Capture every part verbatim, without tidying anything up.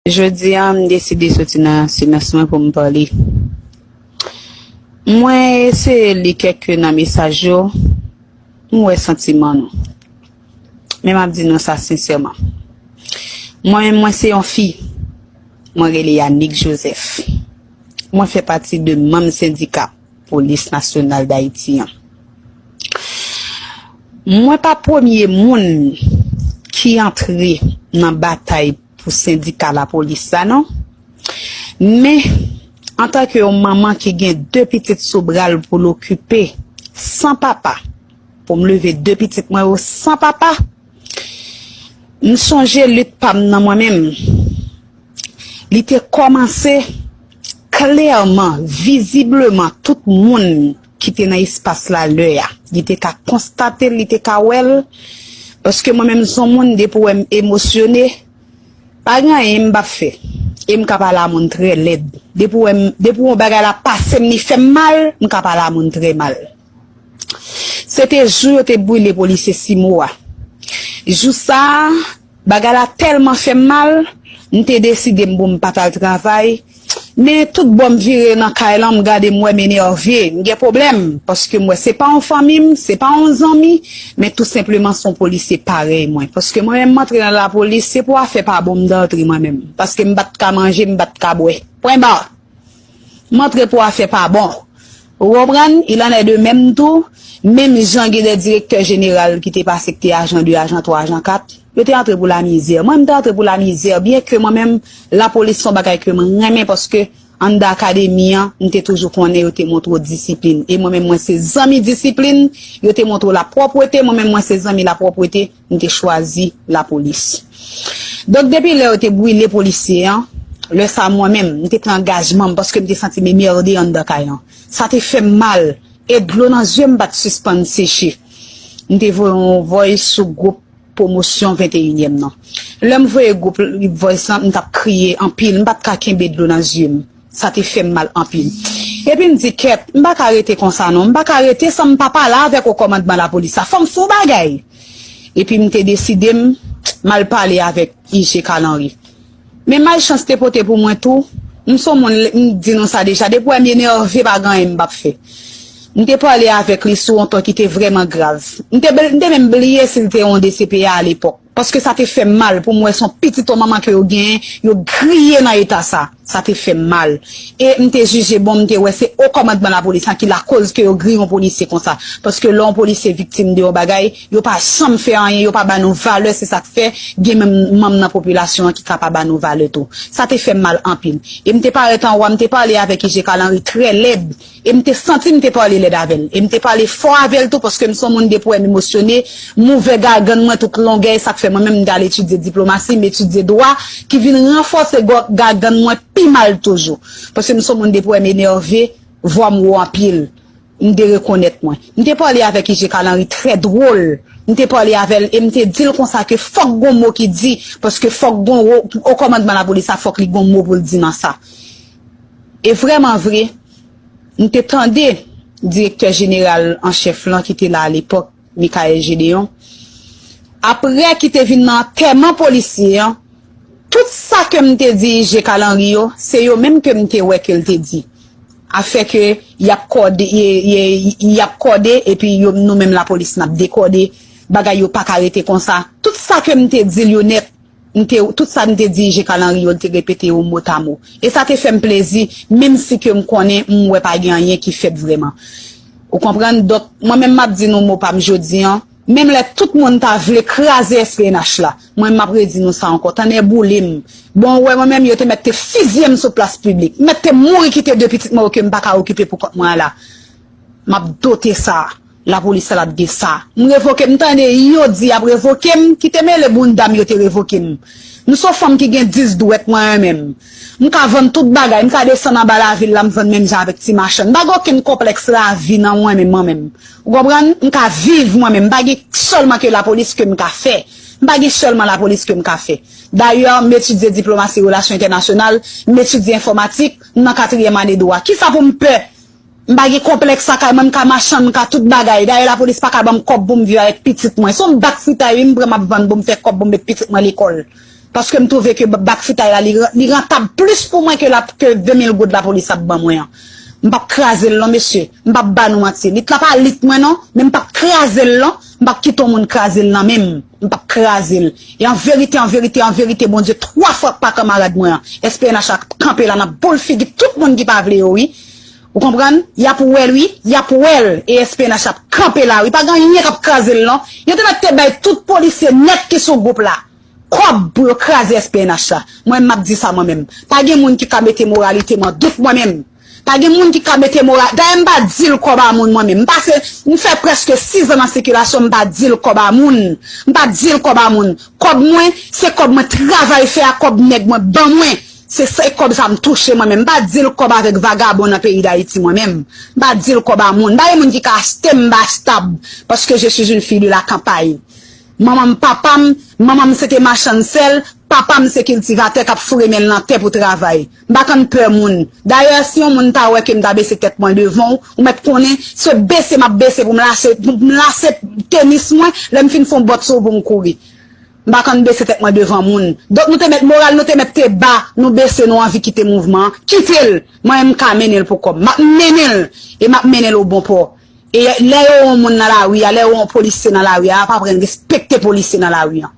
Jodi a, m deside soti nan silans mwen pou m pale. Mwen eseye li kèk nan mesaj yo, m wè santiman nou. Men m ap di nou sa sensèman. Mwen menm, mwen se yon fi. Mwen rele Yanick Joseph. Mwen fè pati de manm sendika Polis Nasyonal Dayiti an. Mwen pa premye moun ki antre nan batay pou sendika lapolis la, non. Men, antanke yon manman ki gen de pitit sou bra l pou l okipe, san papa, pou m leve de pitit mwen yo san papa, m sonje lit pa m nan mwen menm. Li te kòmanse klèman, vizibleman, tout moun ki te nan espas la lè a. Li te ka konstate l, li te ka wè l. Paske mwen menm, se yon moun, depi w wè m emosyone, pa gen anyen m p ap fè. E m ka pale a moun trè lèd. Depi w wè m, depi yon bagay la pase m, li fè m mal, m ka pale a moun trè mal. Se te jou yo te brile polisye Simo a. Jou sa a, bagay la tèlman fè m mal, m te deside m pou m pa t al travay. Men tout bò m vire nan kay lan, m gade m wè m enève, m gen pwoblèm, paske m wè se pa yon fanmi m, se pa yon zanmi, men tou senpleman se yon polisye parèy mwen. Paske mwen menm m antre nan lapolis, se pou afè pa bon m t antre mwen menm. Paske m pa t ka manje, m pa t ka bwè. Pwen ba. M antre pou afè pa bon. Ou konprann? Il en est de même tou, menm jan gen de direktè jeneral ki te pase ki te ajan de, ajan twa, ajan kat, yo te antre pou lamizè. Mwen, m te antre pou lamizè, byen ke mwen menm, lapolis se yon bagay ke mwen renmen paske anndan akademi an, m te toujou konnen yo te montre w disiplin. E mwen menm, mwen se zanmi disiplin, yo te montre w lapwòpwete, mwen menm, mwen se zanmi lapwòpwete, m te chwazi lapolis. Donk, depi lè yo te brile polisye an, lè sa a mwen menm, m te pran angajman m paske m te santi m enmède anndan kay lan. Sa te fè m mal, e dlo nan zye m pa t sispann seche. M te voye yon voice sou gwoup pwomosyon venteyinyèm nan. Lè m voye gwoup voice lan, m t ap kriye anpil, m pa t ka kenbe dlo nan zye m. Sa te fè m mal anpil. Epi m di, kèt, m pa ka rete konsa non, m pa ka rete san m pa pale avèk wo kòmandman lapolis la. Fò m fè yon bagay. Epi m te deside m, m al pale avèk I G Kalanri. Men malchans te pote pou mwen tou, m se yon moun, m di nou sa deja, depi w wè m enève, pa gen anyen m p ap fè. M te pale avèk li sou yon ton ki te vrèman grav. M te, m te menm bliye si l te yon D C P A alepòk. Paske sa te fè m mal pou m wè se yon pitit yon manman ke yo genyen, yo griye nan eta sa. Sa te fè m mal. E m te jije bon, m te wè se wo kòmandman lapolis lan ki lakoz ke yo griye yon polisye konsa. Paske lè yon polisye viktim de yon bagay, yo pa janm fè anyen, yo pa ba nou valè, se sa k fè gen menm manm nan popilasyon an ki ka pa ba nou valè tou. Sa te fè m mal anpil. E m te parèt anwo a, m te pale avèk I G Kalanri trè lèd. E m te santi m te pale lèd avè l. E m te pale fò avè l tou, paske m se yon moun depi w wè m emosyone, m ouvè gagann mwen tout longè, e sa k fè mwen menm m t al etidye diplomasi, m etidye dwa, ki vin ranfòse gò-, gagann mwen pi mal toujou. Paske m se yon moun depi w wè m enève, vwa m wo anpil. M derekonèt mwen. M te pale avèk I G Kalanri trè dwòl. M te pale avè l e m te di l konsa ke fòk gon mo ki di, paske fòk gon wo, wo kòmandman lapolis la, fòk li gon mo pou l di nan sa. E vrèman vre, m te tande direktè jeneral an chèf lan ki te la alepòk, Michaël Gédéon, apre ki te vin nan antèman polisye an, tout sa ke m te di I G Kalanri yo, se yo menm ke m te wè ke l te di. Afè ke y ap kòde, y, y, y ap kòde, epi yo, nou menm lapolis n ap dekòde, bagay yo pa ka rete konsa. Tout sa ke m te di l yo nèt, m te, tout sa m te di I G Kalanri yo, l te repete yo mo ta mo. E sa te fè m plezi, menm si ke m konnen m wè pa gen anyen ki fèt vrèman. Ou konprann? Donk, mwen menm m ap di nou mo pa m jodi an, menm lè tout moun ta vle kraze S P N H la, mwen m ap redi nou sa ankò, tonnè boule m. Bon, ou wè mwen menm, yo te mèt te fizye m sou plas piblik. M mèt te mouri kite de pitit mwen yo ke m pa ka okipe pou kont mwen an la. M ap dote sa. Lapolis sa l ap gen sa. M revoke, m tande yo di y ap revoke m, kite mele bounda m yo te revoke m. M se yon fanm ki gen dis dwèt mwen menm. M ka vann tout bagay, m ka desann anba lavil la, m vann menm jan avèk ti machann. M pa gen okenn konplèks lavi nan mwen menm, mwen menm. Ou konprann? M ka viv mwen menm. M pa gen sèlman ke lapolis ke m ka fè. M pa gen sèlman lapolis ke m ka fè. Dayè, m etidye diplomasi relasyon entènasyonal, m etidye enfòmatik, m nan katriyèm ane dwa. Kisa pou m pè? M pa gen konplèks lakay mwen, m ka machann, m ka tout bagay. Dayè, lapolis pa ka ban m kòb pou m viv avèk pitit mwen. Se yon bak fritay, wi, m pran, m ap vann pou m fè kòb pou m met pitit mwen lekòl. Paske m twouve ke bak fritay la, li, li rantab plis pou mwen ke la, ke ven mil goud lapolis ap ban mwen an. M p ap kraze l non, mesye. M p ap ba nou manti. Lit la pa lit mwen non, men m p ap kraze l non. M p ap kite yon moun kraze l nan men m. M p ap kraze l. E an verite, an verite, an verite, Bondye twa fwa pa kanmarad mwen an. S P N H ap kanpe la, n ap boule figi tout moun ki pa vle yo, wi. Ou konprann? Y ap wè l, wi. Y ap wè l. E S P N H ap kanpe la, wi. Pa gen anyen k ap kraze l non. Yo te mèt te bay tout polisye nèt ki sou gwoup la kòb pou yo kraze S P N H la. Mwen menm, m ap di sa mwen menm. Pa gen moun ki ka mete moralite m an dout mwen menm. Pa gen moun ki ka mete moral. Dayè, m pa di l kòb a moun mwen menm. M pase, m fè prèske sis an nan sikilasyon, m pa di l kòb a moun. M pa di l kòb a moun. Kòb mwen, se kòb mwen travay fè a, kòb nèg mwen ban mwen. Se, se kòb sa m touche mwen menm. M pa di l kòb avèk vagabon nan peyi Dayiti mwen menm. M pa di l kòb a moun. M pa gen moun ki ka achte m, m pa achtab. Paske je suis une fille de la campagne. Manman m, papa m, manman m se te machann sèl, papa m se kiltivatè k ap foure men l nan tè pou travay. M pa konn pè moun. Dayè, si yon moun ta wè ke m ta bese tèt mwen devan w, ou mèt konnen se bese m ap bese pou m lase, pou m lase tenis mwen, lè m fin fè yon bòt sou ou pou m kouri. M pa konn bese tèt mwen devan moun. Donk nou te mèt moral, nou te mèt te ba, nou bese, nou anvi kite mouvman an. Kite l! Mwen menm m ka mennen l pou kò m. M ap mennen l! E m ap mennen l o bon pò. E lè yo wè yon moun nan lari a, lè yo wè yon polisye nan lari a, y ap aprann respekte polisye nan lari an.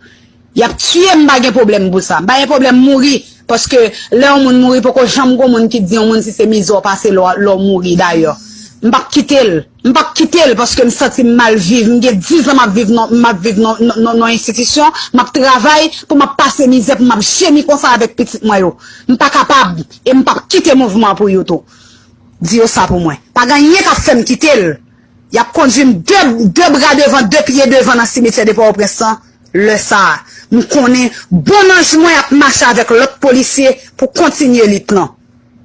Y ap tiye m, m pa gen pwoblèm pou sa. M pa gen pwoblèm mouri, paske lè yon moun mouri, poko janm gon moun ki di yon moun si se mizè w pase lè w, lè w mouri dayè. M p ap kite l. M p ap kite l paske m santi m mal viv. M gen diz an m ap viv nan, m ap viv nan, nan, nan, nan enstitisyon. M ap travay pou m ap pase mizè, pou m ap jemi konsa avèk pitit mwen yo. M pa kapab. E m p ap kite mouvman an pou yo tou. Di yo sa pou mwen. Pa gen anyen k ap fè m kite l. Y ap kondui m de, de bra devan, de pye devan nan simityè de Pòtoprens lan, lè sa a. M konnen bon nanj mwen ap mache avèk lòt polisye pou kontinye lit lan.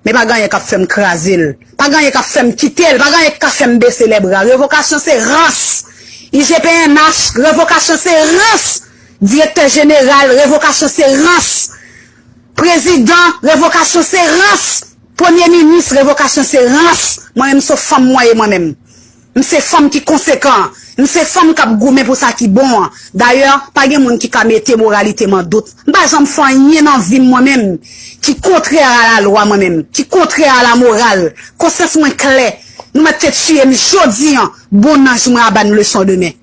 Men pa gen anyen k ap fè m kraze l. Pa gen anyen k ap fè m kite l. Pa gen anyen k ka fè m bese lèbra. Revokasyon se rans. I G P N H, revokasyon se rans. Direktè jeneral, revokasyon se rans. Prezidan, revokasyon se rans. Premye minis, revokasyon se rans. Mwen menm, se fanm mwen ye mwen menm. M se fanm ki konsekan. M se fanm k ap goumen pou sa ki bon an. Dayè, pa gen moun ki ka mete moralite m an dout. M pa janm fè anyen nan vi m mwen menm ki kontrè a lalwa mwen menm, ki kontrè a lamoral. Konsyans mwen klè. Nou mèt te tiye m jodi an, bon nanj mwen ap ba n leson demen.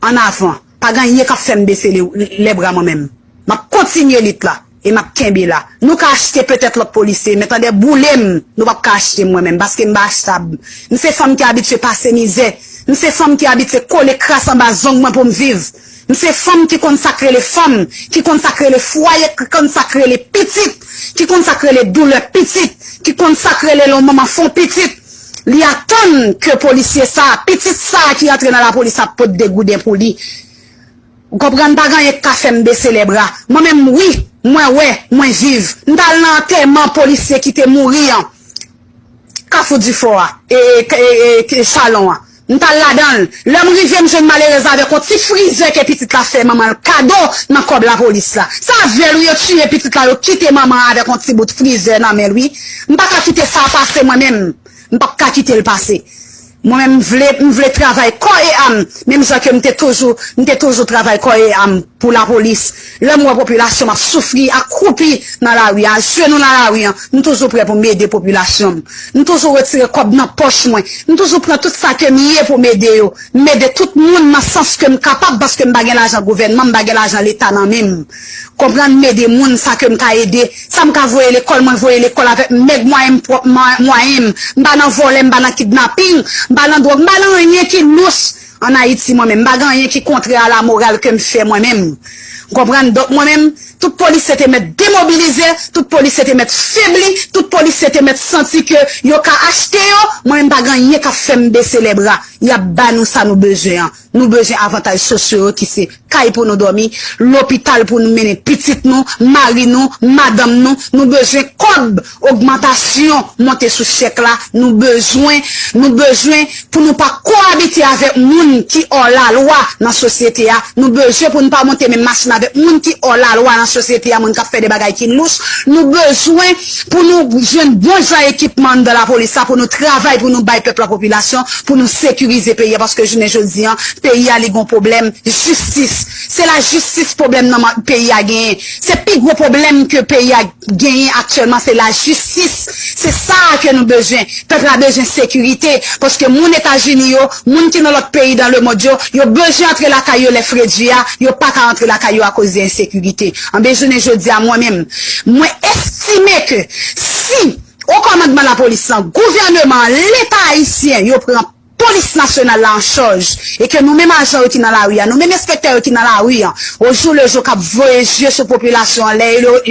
Ann avan. Pa gen anyen k ap fè m bese le, lèbra mwen menm. M ap kontinye lit la. E m ap kenbe la. Nou ka achte petèt lòt polisye, men tande boule m, nou p ap ka achte m mwen menm, paske m pa achtab. M se fanm ki abitye pase mizè. M se fanm ki abitye kole kras anba zong mwen pou m viv. M se fanm ki konn sa k rele fanm, ki konn sa k rele fwaye, ki konn sa k rele pitit, ki konn sa k rele doulè pitit, ki konn sa k rele lè yon manman fè yon pitit. Li atann ke polisye sa a, pitit sa a ki rantre nan lapolis ap pot de gouden pou li. Ou konprann, pa gen anyen k ka fè m bese lèbra. Mwen menm, wi, mwen wè, mwen viv. M t al nan antèman polisye ki te mouri an. Kafou Difò a, e, e, e, e, Chalon an. M t al ladan l. Lè m rive, m jwenn malerèz la avèk yon ti frizè ke pitit la fè manman l kado nan kòb lapolis la. Sa vle l wi, yo tiye pitit la, yo kite manman an avèk yon ti bout frizè nan men l wi. M pa ka kite sa pase mwen menm. M p ap ka kite l pase. Mwen menm, m vle, m vle travay kò e am, menm jan ke m te toujou, m te toujou travay kò e am pou lapolis. Lè m wè popilasyon m ap soufri, akwoupi nan lari a, ajenou nan lari an, m toujou prè pou m ede popilasyon m. M toujou retire kòb nan pòch mwen. M toujou pran tout sa ke m ye pou m ede yo. M ede tout moun nan sans ke m kapab, paske m pa gen lajan gouvènman, m pa gen lajan leta nan men m. Konprann, m ede moun sa ke m ka ede. Sa m ka voye lekòl, mwen voye lekòl avèk mèg mwayen m, pwòp mwa-, mwayen m. M pa nan vòlè, m pa nan kidnaping, m pa nan dwòg, m pa nan anyen ki lous ann Ayiti mwen menm. M pa gen anyen ki kontrè a lamoral ke m fè mwen menm. Ou konprann? Donk mwen menm, tout polisye te mèt demobilize, tout polisye te mèt febli, tout polisye te mèt santi ke yo ka achte yo. Mwen menm, pa gen anyen k ap fè m bese lèbra. Y ap ba nou sa nou bezwen an. Nou bezwen avantaj sosyo yo ki se kay pou nou dòmi, lopital pou nou mennen pitit nou, mari nou, madanm nou. Nou bezwen kòb, ogmantasyon, monte sou chèk la. Nou bezwen, nou bezwen pou nou pa koabite avèk moun ki òlalwa nan sosyete a. Nou bezwen pou nou pa monte menm machin avèk moun ki òlalwa nan sosyete a, moun k ap fè de bagay ki louch. Nou bezwen pou nou jwenn bon jan ekipman anndan lapolis la, pou nou travay, pou nou bay pèp la, popilasyon, pou nou sekirize peyi a, paske jounen jodi an, peyi a li gon pwoblèm jistis. Se lajistis pwoblèm nan ma- peyi a genyen. Se pi gwo pwoblèm ke peyi a genyen aktyèlman, se lajistis. Se sa a ke nou bezwen. Pèp la bezwen sekirite. Paske moun Etazini yo, moun ki nan lòt peyi dan lemond yo, yo bezwen antre lakay yo lè fredi a, yo pa ka antre lakay yo akoz de ensekirite. Anben jounen jodi a mwen menm, mwen estime ke si o kòmandman lapolis lan, gouvèneman an, leta ayisyen, yo pran polis nasyonal la an chaj, e ke nou menm ajan yo ki nan lari a, nou menm enspektè yo ki nan lari a, o jou le jou k ap voye je sou popilasyon an, lè,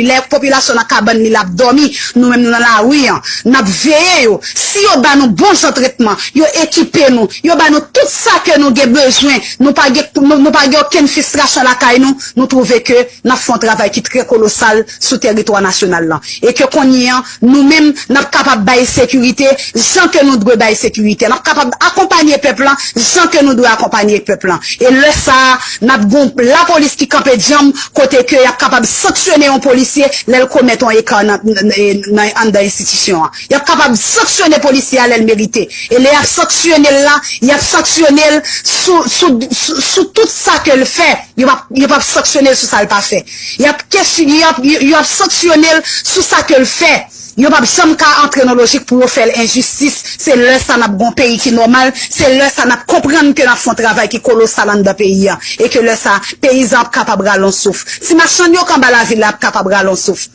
lè popilasyon nan kabann li l ap dòmi, nou menm nou nan lari a, n ap veye yo. Si yo ba nou bon jan tretman, yo ekipe nou, yo ba nou tout sa ke nou gen bezwen, nou pa gen, nou, nou pa gen okenn fristrasyon lakay nou, nou twouve ke n ap fè yon travay ki trè kolosal sou tèritwa nasyonal lan. E ke kounye a, nou menm, n ap kapab bay sekirite jan ke nou dwe bay sekirite. N ap kapab akonpanye pèp lan jan ke nou dwe akonpanye pèp lan. E lè sa a, n ap gon lapolis ki kanpe djanm kote ke y ap kapab sanksyone yon polisye lè l komèt yon eka nan, nan, nan, anndan enstitisyon an. Y ap kapab sanksyone polisye a lè l merite. E lè y ap sanksyone l la, y ap sanksyone l sou, sou, sou, sou tout sa ke l fè. Yo p ap, yo p ap sanksyone l sou sa l pa fè. Y ap kesyon, y ap, yo, yo ap sanksyone l sou sa ke l fè. Yo p ap janm ka antre nan lojik pou yo fè l enjistis. Se lè sa n ap gon peyi ki nòmal. Se lè sa n ap konprann ke n ap fè yon travay ki kolosal anndan peyi a. E ke lè sa, peyizan ap kapab rale yon souf. Ti machann yo k anba lavil la ap kapab rale yon souf.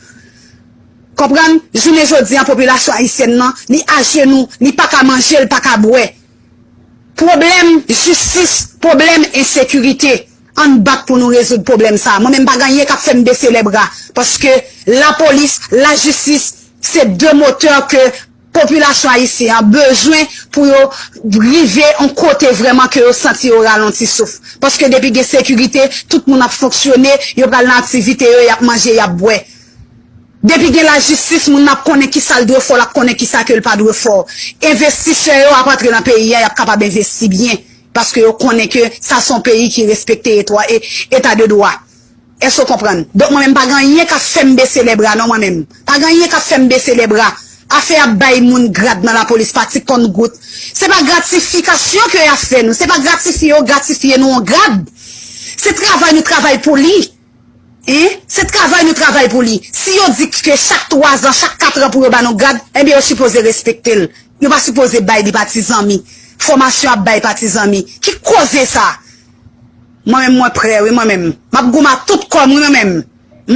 Konprann? Jounen jodi a, popilasyon ayisyèn nan, li ajenou, li pa ka manje, li pa ka bwè. Pwoblèm jistis, pwoblèm ensekirite. Ann bat pou nou rezoud pwoblèm sa a. Mwen menm pa gen anyen k ap fè m bese lè bra. Paske lapolis, lajistis, se de motè ke popilasyon ayisyen an bezwen pou yo rive yon kote vrèman ke yo santi yo rale yon ti souf. Paske depi gen sekirite, tout moun ap fonksyone, yo pral nan aktivite yo, y ap manje, y ap bwè. Depi gen lajistis, moun nan ap konnen kisa l dwe fè, l ap konnen kisa ke l pa dwe fè. Envestisè yo ap antre nan peyi a, y ap kapab envesti byen. Paske yo konnen ke sa se yon peyi ki respekte etwa, e, eta de dwa. Èske w konprann? Donk, mwen menm, pa gen anyen k ap fè m bese lè bra, non, mwen menm. Pa gen anyen k ap fè m bese lè bra. Afè y ap bay moun grad nan lapolis pa ti konn gout. Se pa gratifikasyon ke y ap fè nou. Se pa gratifye yo gratifye nou yon grad. Se travay nou travay pou li. Hein? Se travay nou travay pou li. Si yo di ke chak twa zan, chak kat an pou yo ba nou grad, enben yo sipoze respekte l. Yo pa sipoze bay li pa ti zanmi. Fòmasyon ap bay pa ti zanmi. Ki koze sa? Mwen menm mwen prè wi mwen menm. M ap goumen ak tout kò m wi mwen menm.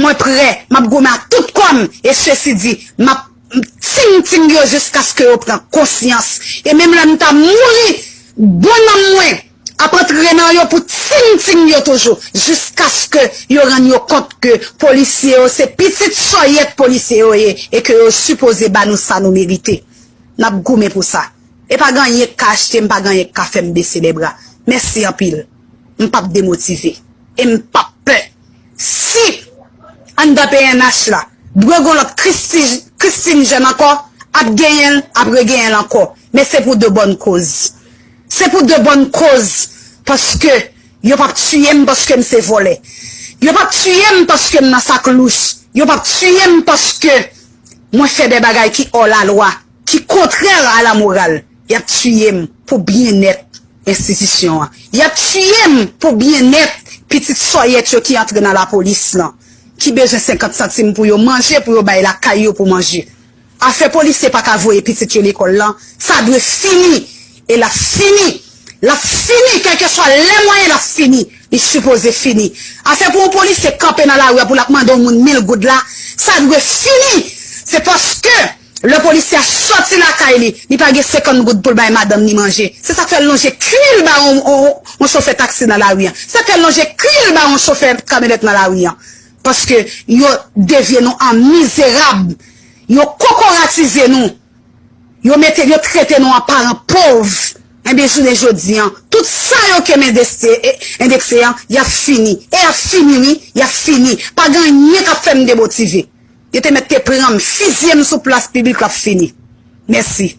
Mwen prè. M ap goumen ak tout kò m. E sesi di, m ap ting ting yo jiskaske yo pran konsyans. E menm lè m ta mouri, bon nanm mwen ap antre nan yo pou ting ting yo toujou, jiskaske yo rann yo kont ke polisye yo se pitit sòyèt polisye yo ye e ke yo sipoze ba nou sa nou merite. N ap goumen pou sa. E pa gen anyen k ka achte m, pa gen anyen k ka fè m bese lè bra. Mèsi anpil. M p ap demotive. E m p ap pè. Si anndan P N H la, dwe gon lòt Christi- Christine Jeune ankò, ap genyen l, ap regenyen l ankò. Men se pou de bòn koz. Se pou de bòn koz. Paske yo p ap tiye m paske m se vòlè. Yo p ap tiye m paske m nan sak louch. Yo p ap tiye m paske mwen fè de bagay ki hors la loi, ki kontrè a la moral. Y ap tiye m pou byennèt enstitisyon an. Y ap tiye m pou byennèt pitit sòyèt yo ki antre nan lapolis lan, ki bezwen senkant santim pou yo manje, pou yo bay lakay yo pou manje. Afè polisye pa ka voye pitit yo lekòl lan, sa dwe fini. E l ap fini. L ap fini, kèlkeswa lè mwayen l ap fini. Li sipoze fini. Afè pou yon polisye kanpe nan lari a pou l ap mande yon moun mil goud la, sa dwe fini. Se paske lè polisye a sòti lakay li, li pa gen senkant goud pou l bay madanm ni manje. Se sa k fè l lonje kwi l ba yon, yon, yon chofè taksi nan lari an. Se sa k fè l lonje kwi l ba yon chofè kamyonèt nan lari an. Paske yo devye nou an mizerab. Yo kokoratize nou. Yo mete, yo trete nou an paran pòv. Enben, jounen jodi an, tout sa yo ke m endekse, e, endekse an, y ap fini. E y ap fini, wi, y ap fini. Pa gen anyen k ap fè m demotive. Yo te mèt te pran m, fizye m sou plas piblik, l ap fini. Mèsi.